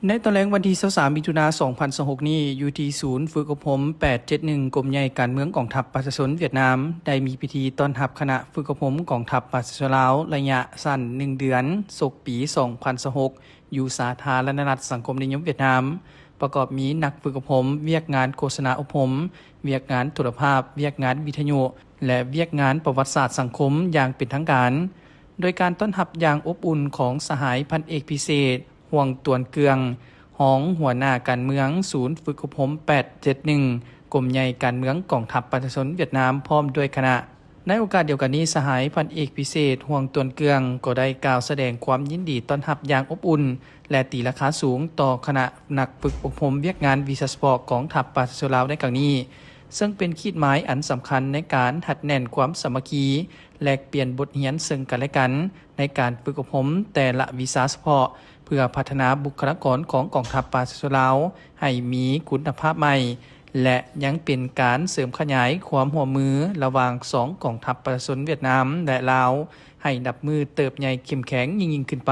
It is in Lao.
ໃນຕອນແລງວັນທີຊາວສາມ ມິຖຸນາ ສອງພັນຊາວຫົກນີ້, ຢູ່ທີ່ສູນຝຶກອົບຮົມ ແປດເຈັດໜຶ່ງ ກົມໃຫຍ່ການເມືອງກອງທັບປະຊາຊົນຫວຽດນາມ ໄດ້ມີພິທີຕ້ອນຮັບຄະນະຝຶກອົບຮົມກອງທັບປະຊາຊົນລາວ ໄລຍະສັ້ນໜຶ່ງເດືອນ ສົກປີສອງພັນຊາວຫົກ ຢູ່ສາທາລະນະລັດສັງຄົມນິຍົມຫວຽດນາມ, ປະກອບມີນັກຝຶກອົບຮົມ, ວຽກງານໂຄສະນາອົບຮົມ, ວຽກງານໂທລະພາບ, ວຽກງານວິທະຍຸ ແລະ ວຽກງານປະຫວັດສາດສັງຄົມຢ່າງເປັນທາງການ, ໂດຍການຕ້ອນຮັບຢ່າງອົບອຸ່ນຂອງສະຫາຍພັນເອກພິເສດ ຮ່ວງ ຕວນເກືອງ, ຮອງຫົວໜ້າການເມືອງສູນຝຶກອົບຮົມ ແປດເຈັດໜຶ່ງ ກົມໃຫຍ່ການເມືອງກອງທັບປະຊາຊົນຫວຽດນາມ ພ້ອມດ້ວຍຄະນະ. ໃນໂອກາດດຽວກັນນີ້, ສະຫາຍພັນເອກພິເສດ ຮ່ວງ ຕວນເກືອງ ກໍໄດ້ກ່າວສະແດງຄວາມຍິນດີຕ້ອນຮັບຢ່າງອົບອຸ່ນ ແລະ ຕີລາຄາສູງຕໍ່ຄະນະນັກຝຶກອົບຮົມວຽກງານວິຊາສະເພາະກອງທັບປະຊາຊົນລາວໃນຄັ້ງນີ້, ເຊິ່ງເປັນຂີດໝາຍອັນສຳຄັນໃນການຮັດແໜ້ນຄວາມສາມັກຄີ, ແລກປ່ຽນບົດຮຽນເຊິ່ງກັນແລະກັນ ໃນການຝຶກອົບຮົມແຕ່ລະວິຊາສະເພາະ ເພື່ອພັດທະນາບຸກຄະລາກອນຂອງກອງທັບປະຊາຊົນລາວໃຫ້ມີຄຸນນະພາບໃໝ່ ແລະ ຍັງເປັນການເສີມຂະຫຍາຍຄວາມຮ່ວມມືລະຫວ່າງສອງກອງທັບປະຊາຊົນຫວຽດນາມ ແລະ ລາວ ໃຫ້ນັບມື້ເຕີບໃຫຍ່ເຂັ້ມແຂງຍິ່ງໆຂຶ້ນໄປ.